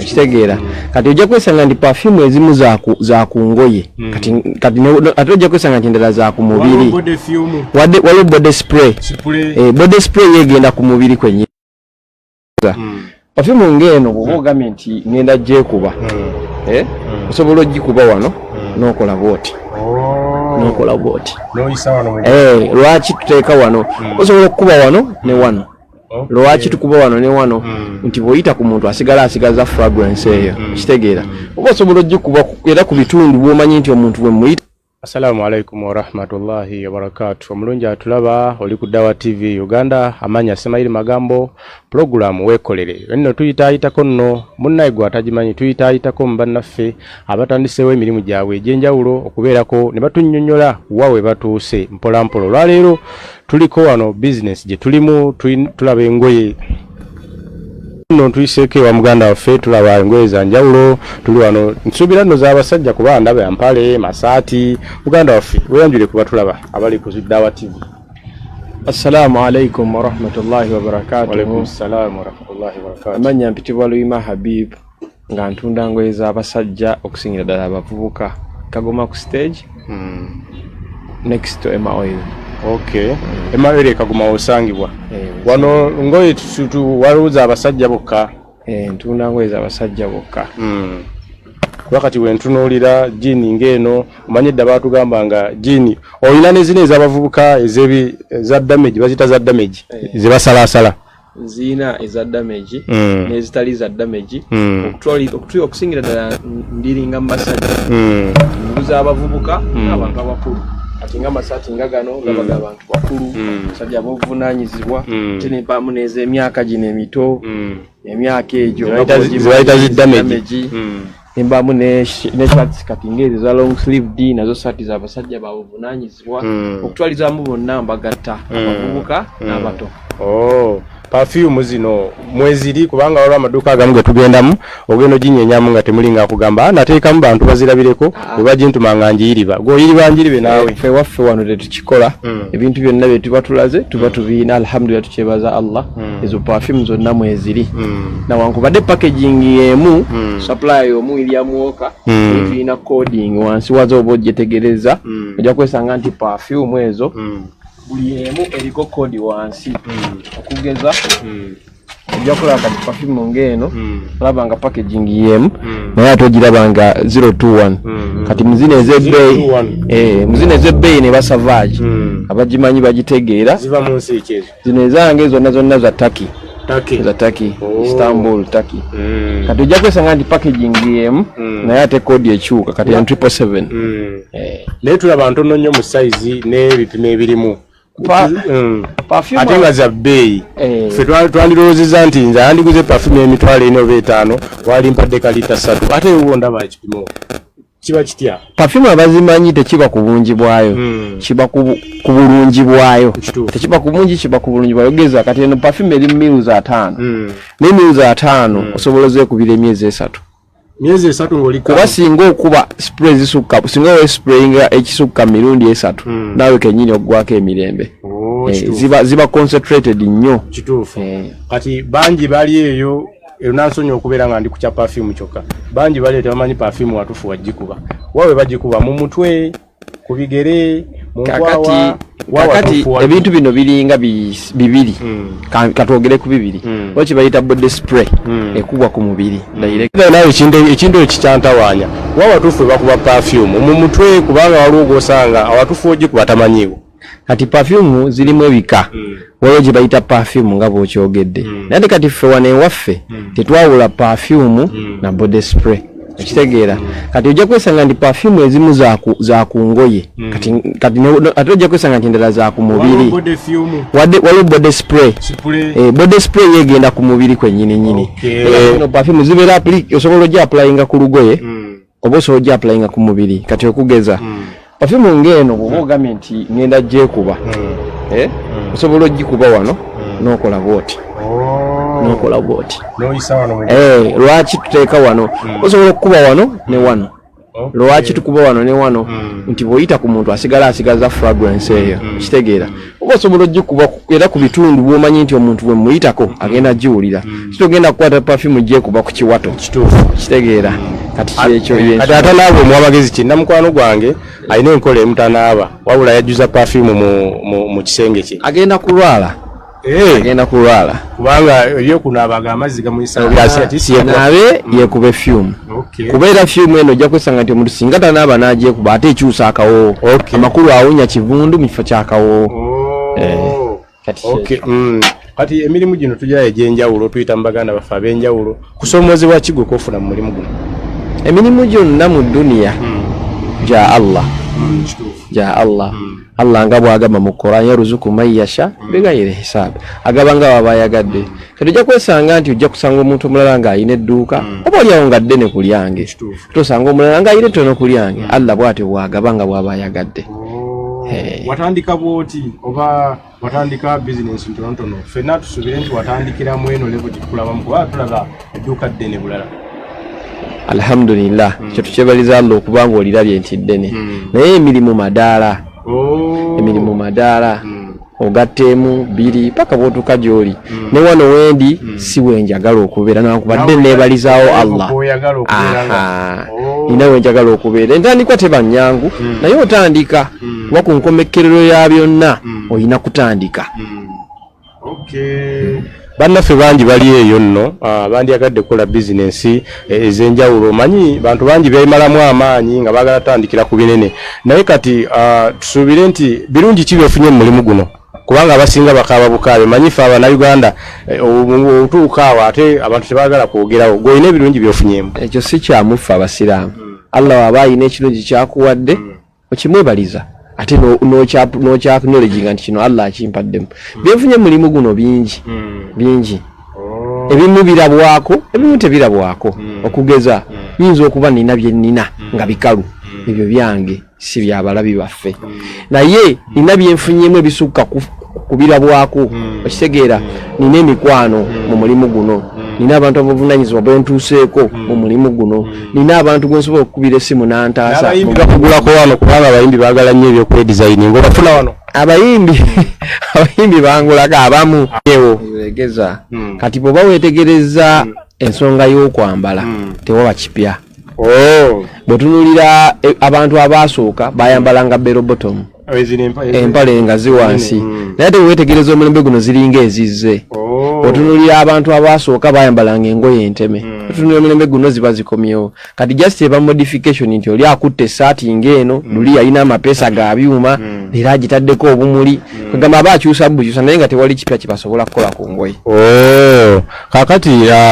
Okitegeera? Kati ojja kwesanga nti perfume ezimu za ku ngoye, kati ate ojja kwesanga nti endala za ku mubiri. Body fume. Wadde waliwo body spray. Spray. Eh, body spray yegenda ku mubiri kwennyini. Perfume ng'eno, bw'oba ogambye nti ngenda gyekuba, eh, osobola ogikuba wano n'okola bwoti, n'okola bwoti. Noyisa wano mu Eh, lwaki tuteeka wano? Osobola okukuba wano ne wano. Lwaki tukuba wano ne wano? Nti bw'oyita ku muntu asigala asigaza fragrance eyo. Kitegeera? Oba osobola ogikuba era ku bitundu bw'omanyi nti omuntu bwe muyita. Assalamu alaikum warahmatullahi wabarakatu. Omulungi atulaba, oli ku Dawa TV Uganda, amanya Semayiri Magambo, pulogulaamu Weekolere. Nno tuyitaayitako nno munnaye gwe atagimanyi, tuyitaayitako mu bannaffe abatandiseewo emirimu gyabwe egy'enjawulo okubeerako ne batunnyonnyola wa we batuuse mpolampola. Olwaleero tuliko wano bizinesi gye tulimu, tulaba engoye nno, tuyiseeko ewa muganda waffe, tulaba engoye za njawulo. Tuli wano, nsuubira nno z'abasajja kuba ndaba empale, masaati. Muganda waffe, weyanjule kuba tulaba abali ku Dawa TV. Assalamu alaikum warahmatullahi wabarakatuhu. Walaikum salaamu warahmatullahi wabarakatuh. Amannya mpitibwa Luyima Habib, nga ntunda ngoye z'abasajja, okusingira ddala abavubuka, Kagoma ku stage, next to Emma Oil. Okay, Emma Kagoma osangibwa. Eh. Wano ngoye waliwo z'abasajja bokka? Eh, ntunda ngoye z'abasajja bokka. Kuba kati wentunuulira jean ng'eno, omanye edda baatugamba nga jean olina ne zino ez'abavubuka eza damage, baziyita za damage, ze basalaasala. Nziina eza damage n'ezitali za damage. Okusingira ddala ndiringa mu basajja, nguza abavubuka n'abantu abakulu. Kati nga amasaati nga gano gaba ga bantu bakulu, basajja ab'obuvunaanyizibwa. Ate nempaamu n'ez'emyaka gino emito, emyaka egyo nga bw'ogimanyi, Ze bayita zi damage. Damage. Nembaamu ne shirts, kati ng'ezo eza long sleeved, nazo saati z'abasajja babuvunaanyizibwa. Okutwalizaamu bonna mbagatta, abavubuka n'abato. Oh, perfume zino mweziri? Kubanga waliwo amaduuka agamu ge tugendamu, ogenda oginyenyamu nga temuli, nga akugamba, "Ah, nateekamu bantu bazirabireko, bwe bagintuma nga njiyiriba." Gweoyiriba njiribe naawe. Ffe waffe wano tetukikola. Ebintu byonna bye tuba tulaze tuba tubiina. Alhamdulillah, tukyebaza Allah. Ezo perfume zonna mweziri, nawankubadde packaging yemu, supplier omu, William Walker, naye tulina coding wansi wazo. Oba ogyetegereza, ojja kwesanga nti perfume ezo buli emu eriko code wansi. Okugeza, ojja kulaba kati perfume ng'eno, olaba nga packaging yemu, naye ate ogiraba nga 021. Kati muzino ez'ebbeeyi, 021. eh, muzino ez'ebbeeyi ne ba Sauvage, abagimanyi bagitegeera. Ziva mu nsi ki ezo? Zino ezange zonna zonna za Turkey. Turkey. Za Turkey. Oh. Istanbul, Turkey. Kati ojja kwesanga nti packaging yemu, naye ate code ekyuka. Kati ya 777. Eh. Naye tulaba ntono nnyo mu sayizi n'ebipimo ebirimu. Perfume Ate nga za bbeeyi. Eh. Ffe twandirowoozezza nti nze andiguze perfume 400,000 oba 500, wali mpadde ka lita 3, ate wo ndaba ekipimo kiba kitya? Perfume abazimanyi, tekiba ku bungi bwayo, kiba ku bulungi bwayo. Tekiba ku bungi, kiba ku bulungi bwayo. Geza kati eno perfume eri mils 50, naye mils 50 osobola ozeekubira emyezi 3. Myezi 3 ng'oli Kuba singa okuba spray zisukka, singa wesprayinga ekisukka mirundi 3, naawe kennyini oggwako emirembe. Oh, Eh, kituufu. ziba concentrated nnyo. Kituufu. Eh. Kati bangi bali eyo, nansonyi okubeera nga ndi ku kya perfume kyokka, bangi bali eyo tebamanyi perfume watufu wagikuba wawe, bagikuba mu mutwe, ku bigere, mu nkwawa. Kakati ebintu bino biringa bibiri. Katwogere ku bibiri. Oba kibayita body spray, ekubwa ku mubiri direct. Nawe ekintu ekyo kikyantawaanya, wa watuufu bakuba perfume mu mutwe? Kubanga waliwo gwosanga awatuufu ogikuba tamanyiiwo. Kati perfume zirimu ebika. Waliwo gye bayita perfume nga bw'okyogedde, naye ate kati ffe wano ewaffe tetwawula perfume na body spray. Okitegeera? Kati ojja kwesanga nti perfume ezimu za ku ngoye, kati ate ojja kwesanga nti endala za ku mubiri. Wadde waliwo body spray. Eh, body spray yegenda ku mubiri kwennyini nyini. Zino perfume zibeera osobola ojja applyinga ku lugoye, oba osobola ojja applyinga ku mubiri. Kati okugeza, perfume ng'eno, bw'oba ogambye nti ngenda gyekuba, eh, osobola ogikuba wano n'okola bwoti, n'okola bwoti. Noyisa wano mu Eh, lwaki tuteeka wano? Osobola okukuba wano ne wano. Lwaki tukuba wano ne wano? Nti bw'oyita ku muntu asigala asigaza fragrance eyo. Kitegeera? Oba osobola ogikuba era ku bitundu bwomanyi nti omuntu bwe muyitako agenda giwulira. Sitogenda kukwata perfume gyekuba ku kiwato. Kitegeera? Kati kyekyo. Kati atanaaba omuwa magezi ki? Namukwano gwange alina enkola emutanaaba, wabula yajjuza perfume mu kisenge kye. Agenda kulwala. Agenda kulwala. Kubanga ebyokunaaba amazzi gamuyisa. Naabe yekuba fume. Kubeera fume eno ojja kwesanga nti omuntu singa tanaaba n'agyekuba, ate ekyusa akawoowo. Amakulu awunya kivundu mu kifo ky'akawoowo. Kati kyekyo. Kati emirimu gino tugirayo egy'enjawulo, tuyita mu baganda baffe ab'enjawulo. Kusoomozebwa ki gwe kwofuna mu mulimu guno? Emirimu gyonna mu duniya gya Allah, gya Allah. Allah nga bw'agamba mu Quran, yaruzuku man yasha bigayiri hisaabi, agaba nga baba ayagadde. Kati ojja kwesanga nti ojja kusanga omuntu omulala ng'alina edduuka oba oliawo nga ddene ku lyange, tosanga omulala ng'alina ettono ku lyange. Allah bw'atyo bw'agaba nga bw'aba ayagadde. Watandika bwoti oba watandika bizinensi ntonotono? Ffenna tusuubire nti watandikiramu eno level gyetukulabamu, kuba tulaba edduuka ddene bulala. Alhamdulillah, kyo tukyebaliza Allah okuba nga olirabye nti ddene, naye emirimu madaala. Emirimu madaala, ogatta emu, bbiri, paka bw'otuuka gy'oli. Ne wano wendi si wenjagala okubeera, nankubadde neebalizaawo Allah. Oyagala okubeera nga Aha. Nina wenjagala okubeera. Entandikwa teba nnyangu, naye otandika, kuba ku nkomekkerero ya byonna olina kutandika. Okay. Bannaffe bangi bali eyo nno, bandyagadde kukola bizinensi ez'enjawulo. Omanyi bantu bangi beemalamu amaanyi nga baagala tandikira ku binene, naye kati tusuubire nti birungi ki byofunye mu mulimu guno? Kubanga abasinga bakaaba bukaabe. Manyi ffe Abannayuganda, otuuka awo ate abantu tebaagala kwogerawo. Gwe olina ebirungi byofunyemu? Ekyo si kyamuffe abasiraamu. Allah waba alina ekirungi kyakuwadde, okimwebaliza, ate n'okyacknowledginga nti kino Allah akimpaddemu. Byenfunye mu mulimu guno bingi bingi. Ebimu birabwako, ebimu tebirabwako. Okugeza, nyinza okuba nina bye nnina nga bikalu, ebyo byange, si byabalabi baffe, naye nina byenfunyemu ebisukka ku birabwako. Okitegeera? Nina emikwano mu mulimu guno, nina abantu abavunanyizibwa bwentuuseeko mu mulimu guno, nina abantu gwensobola okukubira essimu nantaasa. N'abayimbi bakugulako wano? Kubanga abayimbi baagala nnyo ebyokwedizayininga, obafuna wano? Abayimbi bangulako abamu ewo egeza. Kati bw'oba weetegereza ensonga y'okwambala, tewaba kipya. Bw'otunuulira abantu abaasooka bayambalanga bell bottom, empale nga ziwansi, naye ate bwewetegereza omulembe guno ziringa ezizze. Otunuulira abantu abaasooka bayambalanga engoye enteme, otunuulira omulembe guno ziba zikomyewo. Kati just eba modification nti oli akutte essaati ng'eno, luli yalina amapeesa ga byuma, leero agitaddeko obumuli. Kagamba aba akyusa bukyusa, naye nga tewali kipya kyebasobola kukola ku ngoye. Oh, kaakati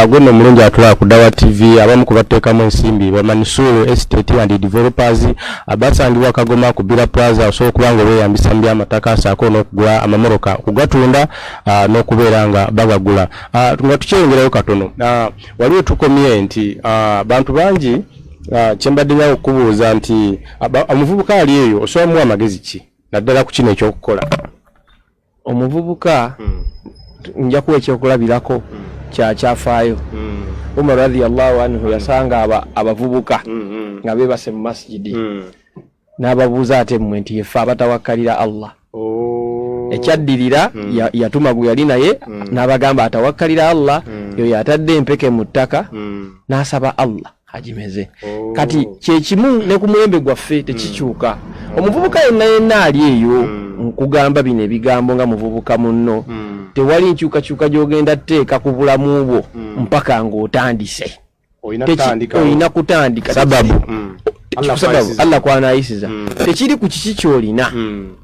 gwe nno omulungi atulaba ku Dawa TV, abamu ku bateekamu ensimbi Bamanisulu Estate and Developers, basangibwa Kagoma ku Bira Plaza. Osobola okuba nga obeeyambisa mu by'amataka saako n'okugula amamoroka, okugatunda n'okubeera nga bagagula. Nga tukyeyongerayo katono, waliwo tukomye nti bantu bangi, kyembadde nyawo okukubuuza nti omuvubuka ali eyo osobola muwa amagezi ki, naddala ku kino ekyokukola? Omuvubuka, nja kuwa ekyokulabirako kya kyafaayo. Umar radhiyallahu anhu yasanga abavubuka nga beebase mu masjidi, n'ababuuza, ate mmwe nti yeffe abatawakkalira Allah? Ekyaddirira, yatuma gwe yali naye n'abagamba, atawakkalira Allah yoyo atadde empeke mu ttaka n'asaba Allah agimeze. Kati kyekimu ne ku mulembe gwaffe, tekikyuka. Omuvubuka yenna yenna ali eyo, nkugamba bino ebigambo nga muvubuka munno, tewali nkyukakyuka gy'ogenda tteeka ku bulamu bwo mpaka ng'otandise. Olina kutandika. Olina kutandika. Sababu. Sababu Allah kwanayisiza. Tekiri ku kiki kyolina,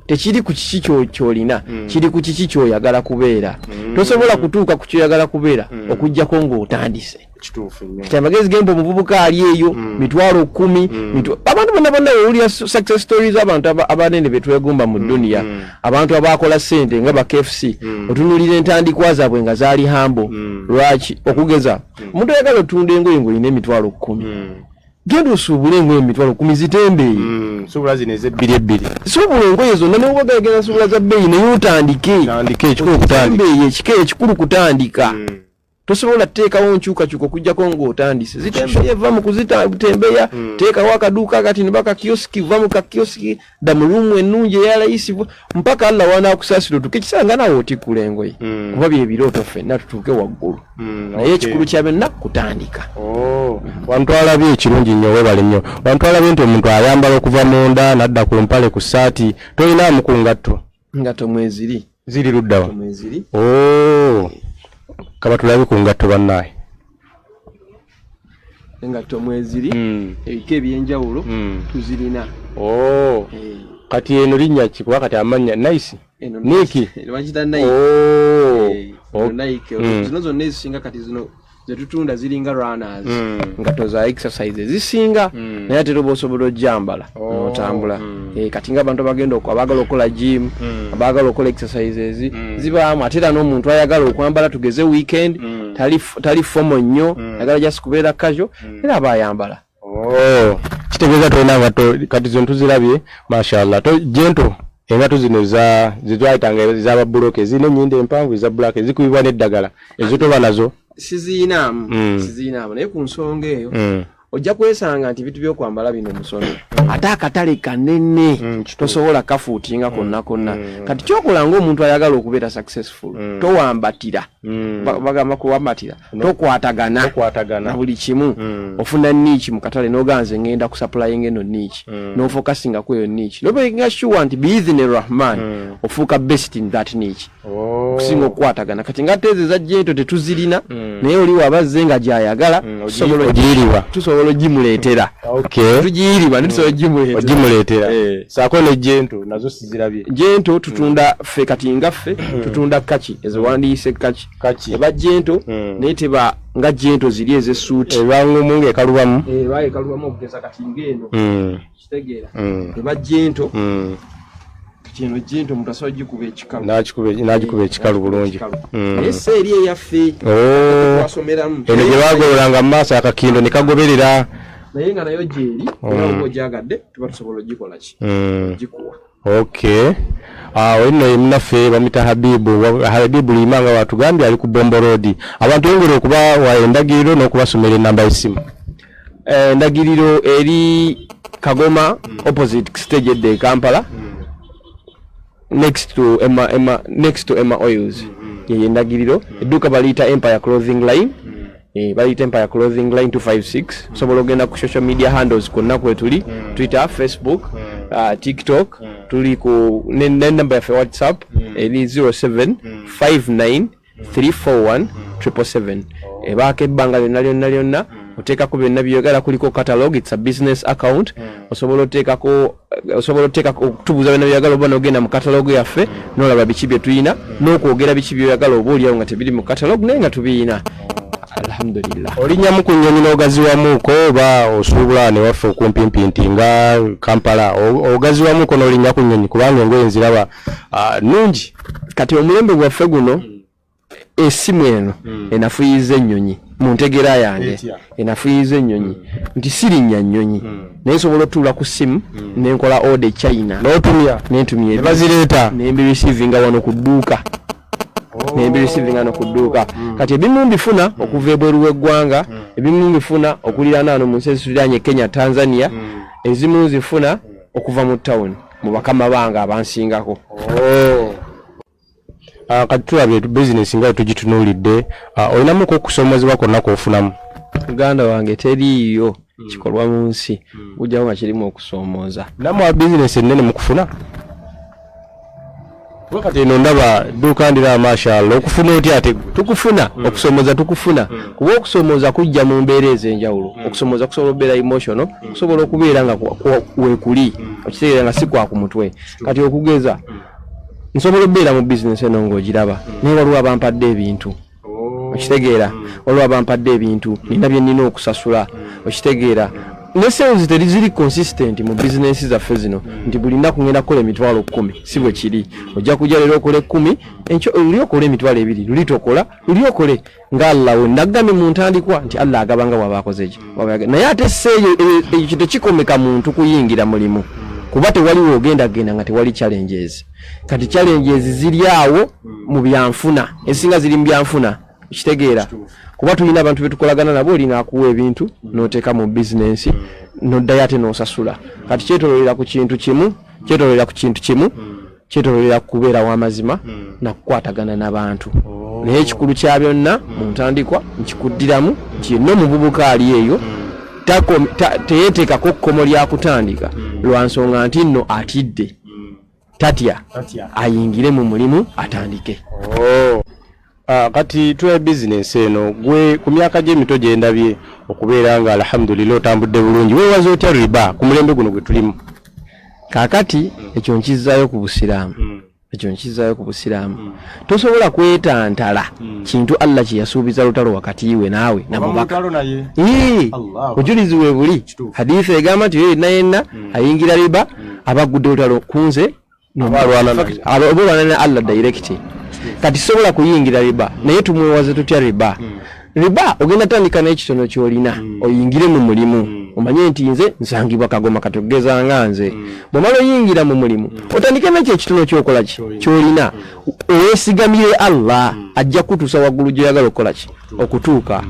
tekiri ku kiki kyolina, kiri ku kiki kyoyagala kubeera. Tosobola kutuuka ku kyoyagala kubeera okugjako ng'otandise. Kituufu nnyo. Kati amagezi gempa omuvubuka ali eyo, 100,000, abantu bonna bonna wewulira success stories, abantu abanene betwegomba mu duniya, abantu abakola sente nga ba KFC, otunulira entandikwa zaabwe nga zaali hambo. Lwaki? Okugeza, omuntu ayagala otunda engoye ng'olina 100,000, genda osuubule engoye 100,000, zitembeeyi. Suubula zino ezebbiri ebbiri. Suubula engoye zonna, newoba genda suubula za bbeeyi, naye otandike. Tandike, ekikulu kutandika. Tembeeyi, ekikulu kutandika. Tosobola teekawo nkyukakyuka okujjako ng'otandise. Zitembeya, va mu kuzitembeya, teekawo akaduuka kati ne bakakiyosiki, va mu kakiyosiki, dda mu ruumu ennungi eya layisi, mpaka Allah w'anaakusaasira otuuke ekiseera nga naawe otikkula engoye. Kuba bye birooto ffenna tutuuke waggulu. Naye ekikulu kya byonna kutandika. Oh, wantwalabye ekirungi nnyo, weebale nnyo. Wantwalabye nti omuntu ayambala okuva munda n'adda ku mpale, ku ssaati, tolinaamu ku ngatto? Ngatto mweziri. Ziri luddawa? Mweziri. Oh, kaba tulabe ku ngatto bannaaye. Engatto mweziri, ebika ebyenjawulo tuzirina. Oh. Kati eno linnya ki? Kuba kati amannya Nice. Eno Nike. Bakiyita Nike. Oh. Eno Nike. Zino zonna ezisinga kati zino zetutunda ziringa runners, ngatto za exercise ezisinga, naye ate oba osobola ojjambala n'otambula. Kati nga abantu abagenda abaagala okukola gym, abaagala okukola exercises zibaamu. Ate era n'omuntu ayagala okwambala, tugeze weekend, tali formal nnyo, ayagala just kubeera casual, era aba ayambala. Oh, kitegeeza tolina ngatto kati zino tuzirabye, mashallah. To gentle engatto zino eza zetwayitanga ez'ababuloka, ezirina ennyindo empanvu eza black ezikubibwa n'eddagala, ezo nazo? Siziinaamu. Siziinaamu, naye ku nsonga eyo ojja kwesanga nti ebintu by'okwambala bino musono, ate akatale kanene, tosobola kafuutinga konna konna. Kati kyokola ng'omuntu ayagala okubeera successful, towambatira. Bagamba kuwambatira, tokwatagana Tokwatagana. na buli kimu. Ofuna niche mu katale n'ogamba nze ngenda kusupplyinga eno niche, n'ofocusinga ku eyo niche, nomakinga sure nti biidhini rahman ofuuka best in that niche okusinga okukwatagana. Kati nga teezi eza gentle tetuzirina, naye oli wabazze nga gyayagala, Ogiyiriwa. tusobola ogimuleetera. Tugiyiriba ne tusobola ogimuleetera. Ogimuleetera. Saako ne gentle nazo sizirabye. Gentle tutunda ffe, kati nga ffe tutunda kaki ezo wandiise kaki. Kaki. Eba gentle, naye teba nga gentle ziri ez'essuuti. Ebangumu ng'ekalubamu. Eba ekalubamu, okugeza kati ng'eno, kitegeera, eba gentle. Kati eno gentle omuntu asobola ogikuba ekikalu. N'agikuba ekikalu bulungi. Naye si eri eyaffe twasomeramu. Eno gye bagololanga mu maaso akakindo ne kagoberera. Naye nga nayo gyeri, era oba ogyagadde tuba tusobola ogikola ki, ogikuwa. Okay, awo nno ye munnaffe bamuyita Habibu Habibu Luyima, nga watugambye ali ku Bombo Road. Abantu yongera okubawa endagiriro n'okubasomera enamba y'essimu. Endagiriro eri Kagoma, opposite stage edda e Kampala, next to Emma, Emma, next to Emma Oils, yeyo endagiriro. Edduuka baliyita Empire Clothing Line. Baliyita Empire Clothing Line 256. Osobola ogenda ku social media handles kwonna kwetuli, Twitter, Facebook, TikTok, tuli ku nenamba yaffe WhatsApp eri 0759 341 777. Ebaako ebbanga lyonna lyonna lyonna, oteekako byonna by'oyagala, kuliko catalog. It's a business account. Osobola oteekako okutubuuza byonna by'oyagala, oba n'ogenda mu catalog yaffe n'olaba biki bye tulina, n'okwogera biki by'oyagala, oba oliawo nga tebiri mu catalog naye nga tubiyina, alhamdulillah. Olinnyamu ku nnyonyi n'ogaziwamuuko, oba osuubula wano ewaffe okumpimpi nti nga Kampala, ogaziwamuuko n'olinnya ku nnyonyi, kubanga engoye nziraba nnungi. Kati omulembe gwaffe guno, essimu eno enafuyiza ennyonyi mu ntegeera yange. Etya? Enafuyiza ennyonyi nti sirinnya nnyonyi, naye nsobola otuula ku ssimu nenkola order e China. N'otumya. Nentumya. Ne bazireeta. Nembireceivinga wano ku dduuka, kati ebimu mbifuna okuva ebweru w'eggwanga, ebimu mbifuna okuliraana wano mu nsi ezituliraanye, Kenya, Tanzania, ezimu nzifuna okuva mu tawuni mu bakama bange abansingako. Oh. Kati tulabye bizinesi nga tugitunuulidde. Olinamuko okusoomozebwa kwonna kwofunamu? Muganda wange, teriiyo kikolwa mu nsi kujjawo nga kirimu okusoomooza. Nammwe bizinesi ennene mukufuna? Kuba kati eno ndaba dduuka, ndiraba, mashallah. Okufuna otya ate gwe? Tukufuna okusoomooza, tukufuna, kuba okusoomooza kujja mu mbeera ez'enjawulo. Okusoomooza kusobola okubeera emotional, kusobola okubeera nga weekuli okitegeera nga si kwa ku mutwe. Kati okugeza nsobola okubeera mu bizinesi eno ng'ogiraba, naye waliwo abampadde ebintu, okitegeera, waliwo abampadde ebintu, nina bye nnina okusasula, okitegeera. Ne sales teriziri consistent mu bizinesi zaffe zino nti buli nnaku ngenda kukola 100,000, si bwe kiri. Ojja kujja leero okola 10,000, enkyo luli okola 20,000, luli tokola, luli okole nga Allah we nagambye mu ntandikwa nti Allah agaba nga bw'aba akoze ki, bw'aba ayagala. Naye ate seeyo ekyo tekikomeka muntu kuyingira mulimu, kuba tewaliwo ogenda genda nga tewali challenges. Kati challenges ziri awo mu byanfuna, ezisinga ziri mu byanfuna. Okitegeera? Kuba tulina abantu betukolagana nabo, oli naakuwa ebintu n'oteeka mu bizinensi, n'oddayo ate n'osasula. Kati kyetololera ku kintu kimu, kyetololera ku kintu kimu, kyetololera ku kubeera w'amazima nakukwatagana n'abantu. Naye ekikulu kya byonna, mu ntandikwa nkikuddiramu nti yenna omuvubuka ali eyo teyeteekako kkomo lya kutandika lwa nsonga nti nno atidde. Tatya, ayingire mu mulimu atandike. Oh. Kati tula bizinensi eno, gwe ku myaka gy'emito gye ndabye okubeera nga alhamdulillah otambudde bulungi, weewaza otya riba ku mulembe guno gwe tulimu? Kaakati ekyo nkizzaayo ku Busiraamu. Ekyo nkizzaayo ku Busiraamu. Tosobola kwetantala kintu Allah kye yasuubiza lutalo wakati we naawe na mubaka. Ii, bujulizi we buli. Hadithi egamba nti oyo yenna yenna ayingira riba aba aggudde olutalo ku nze. Aba alwana naye. Aba alwana ne Allah direct. Kati sobola kuyingira riba, naye tumwewaze tutya riba? Riba ogenda tandika n'ekitono ky'olina, oyingire mu mulimu, omanye nti nze nsangibwa Kagoma, kati okugeza nga nze. Bw'omala oyingira mu mulimu, otandike n'ekyo ekitono ky'okola ki ky'olina, weesigamire Allah, ajja kukutuusa waggulu gy'oyagala okukola ki okutuuka.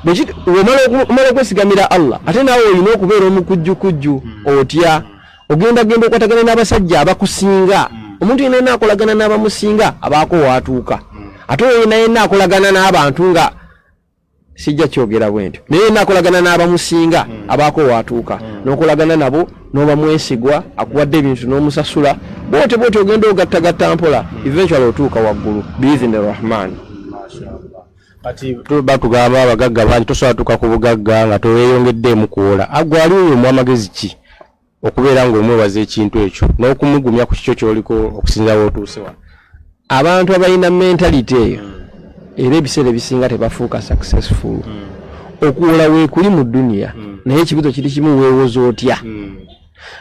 Bw'omala okwesigamira Allah, ate naawe olina okubeera omukujjukujju. Otya? Ogenda genda okwatagana n'abasajja abakusinga. Omuntu yenna yenna akolagana n'abamusinga abaako waatuuka. Ate oyo yenna yenna akolagana n'abantu nga sijja kyogera bwentyo, naye yenna akolagana n'abamusinga abaako waatuuka. N'okolagana nabo n'oba mwesigwa, akuwadde ebintu n'omusasula, bwotyo bwotyo ogenda ogattagatta mpola, eventually otuuka waggulu biizini Rahman. Kati batugamba abagagga bangi, tosobola tuuka ku bugagga nga teweyongeddeemu kuwola. Agwe ali oyo omuwa amagezi ki okubeera ng'omwewaza ekintu ekyo n'okumugumya ku kikyo ky'oliko okusinziira w'otuuse wano? Abantu abalina mentality eyo era ebiseera ebisinga tebafuuka successful. Okuwola weekuli mu duniya, naye ekibuzo kiri kimu: weewoza otya?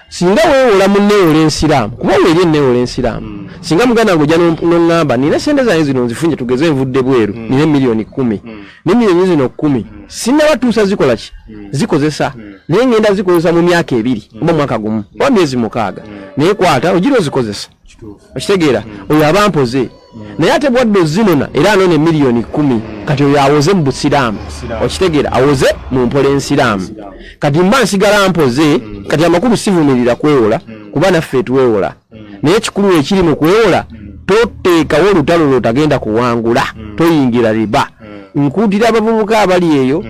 Singa weewola mu neewola ensiraamu, kuba weeri enneewola ensiraamu, singa muganda wange ojja n'oŋŋamba nina sente zange zino nzifunye, tugeze nvudde bweru, nina 10 million, ne miliyoni zino 10 sinnabatuusa zikola ki zikozesa, naye ngenda zikozesa mu myaka 2 oba mwaka 1 oba myezi 6, naye kwata ogira ozikozesa. Okitegeera? Oyo aba mpoze, naye ate bwadde ozinona era anona 10 million. Kati oyo awoze mu Busiraamu, okitegeera? Awoze mu mpola ensiraamu. Kati mba nsigala mpoze. Kati amakulu sivumirira kwewola, kuba naffe twewola, naye ekikulu ekiri mu kwewola, toteekawo olutalo lwotagenda kuwangula, toyingira riba. Nkuutira abavubuka abali eyo,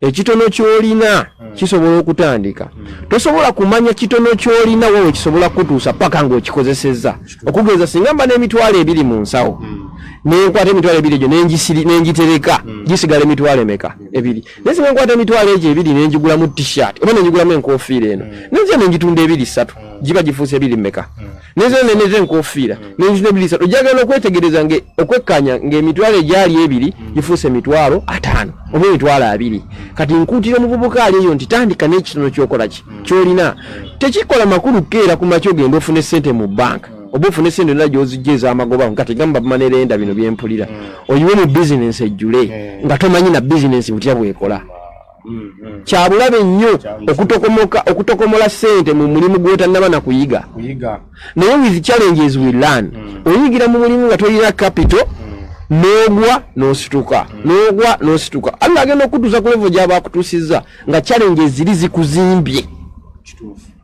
ekitono ky'olina kisobola okutandika. Tosobola kumanya kitono ky'olina wowe kisobola kukutuusa paka ng'okikozesezza. Okugeza, singa mba n'20 000 mu nsawo, nenkwata 20 000 egyo nengitereka, gisigala emitwalo emeka? Ebiri. Naye singa nkwata emitwalo egyo ebiri nengigulamu T-shirt oba nengigulamu enkofiira eno, nenzira nengitunda ebiri ssatu, giba gifuuse ebiri mmeka? Nenzira neneza enkofiira nenzitunda ebiri ssatu, ojagala okwetegereza okwekkanya ng'emitwalo egyali ebiri gifuuse 50 000 oba 20 000. Kati nkuutira omuvubuka ali eyo nti tandika n'ekitono kyokola ki kyolina. Tekikola makulu kukeera ku makya ogenda ofune sente mu banka oba ofune sente yonna gy'ozijja ez'amagoba, kati gamba money lender, bino byempulira, oyiwe mu bizinensi ejjule nga tomanyi na bizinensi butya bwekola. Kyabulabe nnyo okutokomola sente mu mulimu gw'otannaba na kuyiga. Naye with challenges we learn. Oyingira mu mulimu nga tolina capital, n'ogwa n'osituka, n'ogwa n'osituka. Allah agenda okutuusa ku level gy'aba akutuusizza nga challenges ziri zikuzimbye.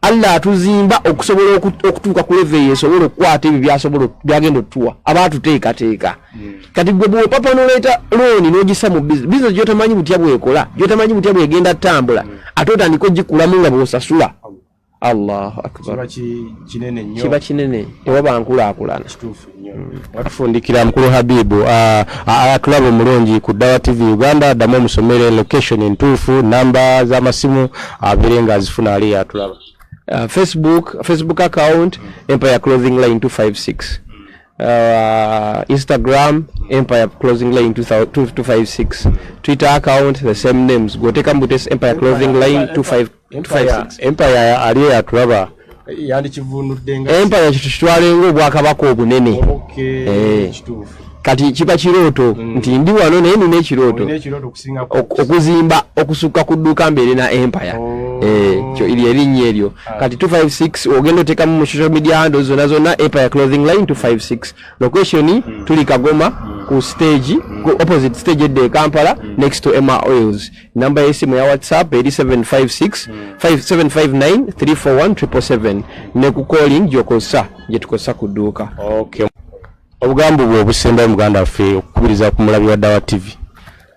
Allah atuzimba okusobola okutuuka ku level eyo esobola okukwata ebyo byasobola byagenda otuwa, aba atuteekateeka. Kati gwe bwopapa noleeta looni n'ogisa mu business gyotamanyi butya bwekola, gyotamanyi butya bwegenda ttambula, ate otandika ogikulamu nga bw'osasula, Allahu akbar, kiba kinene, tewaba nkulaakulana. Watufundikira mukulu Habibu atulaba omulungi ku Dawa TV Uganda, ddamu omusomere location entuufu, namba z'amasimu, abeere nga azifuna ali atulaba. Facebook account Empire Clothing Line 256, Instagram Empire Clothing Line 256, Twitter account the same names, gwoteka mbutesi Empire Clothing Line 25 256. Empire ali atulaba yandikivunudde nga Empire kitwale ng'obwakabaka obunene. Kati kiba kirooto nti ndi wano naye nina ekirooto olina ekirooto okusinga okuzimba okusukka ku dduuka mbeere na empire. Kyo eri erinnya eryo. Kati 256 ogenda oteekamu mu social media handles zonna zonna, Empire Clothing Line 256. Location tuli Kagoma. ku stage, ku opposite stage edda e Kampala, next to Emma Oils. Namba y'essimu ya WhatsApp eri 756 5759 341 777, ne ku calling gyokozesa gye tukozesa ku dduuka. Okay, obugambo bwe obusembayo, muganda waffe, okukubiriza ku mulabi wa Dawa TV.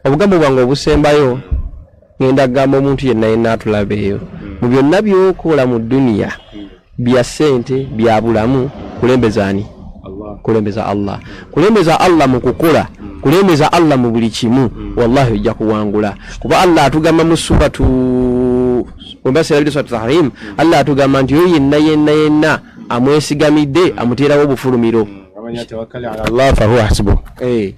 Obugambo bwange obusembayo, ngenda kugamba omuntu yenna yenna atulaba eyo, mu byonna byokola mu duniya, bya ssente, bya bulamu, kulembeza ani? Kulembeza Allah. Kulembeza Allah mu kukola, kulembeza Allah mu buli kimu, wallahi ojja kuwangula, kuba Allah atugamba mu suratu wembaserabire, suratu Tahrim, Allah atugamba nti oyo yenna yenna yenna amwesigamidde amuteerawo obufulumiro. Allah fahuwa hasbuh. Eh,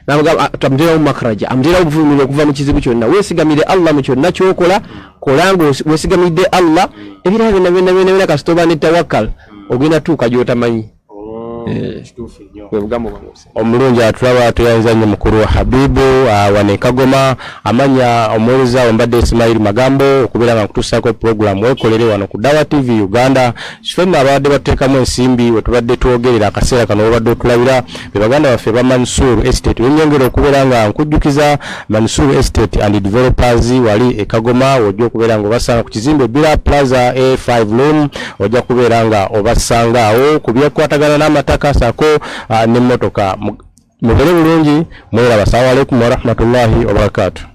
namugamba amuteerawo makraja, amuteerawo obufulumiro okuva mu kizibu kyonna. Weesigamire Allah mu kyonna kyokola, kola nga weesigamidde Allah. Ebirala byonna byonna byonna byonna, kasita oba ne tawakkal, ogenda tuuka gy'otamanyi. Bwe bugambo bwange obusembayo. Omulungi atulaba, tuyanza nnyo mukulu Habibu wano e Kagoma. Amanya omuweereza wembadde Ismail Magambo, okubeera nga nkutuusaako pulogulaamu Weekolere wano ku Dawa TV Uganda. Ffenna ababadde batuteekamu ensimbi we tubadde twogerera akaseera kano, wobadde otulabira be baganda baffe ba Mansur Estate. Wenyongera okubeera nga nkujjukiza Mansur Estate and Developers wali e Kagoma, wojja okubeera nga obasanga ku kizimbe Bira Plaza A5 room. Ojja kubeera nga obasanga awo ku byekwatagana n'amataka saako n'emmotoka. Mubeere bulungi, mweraba. Assalamu alaikum warahmatullahi wabarakatuh.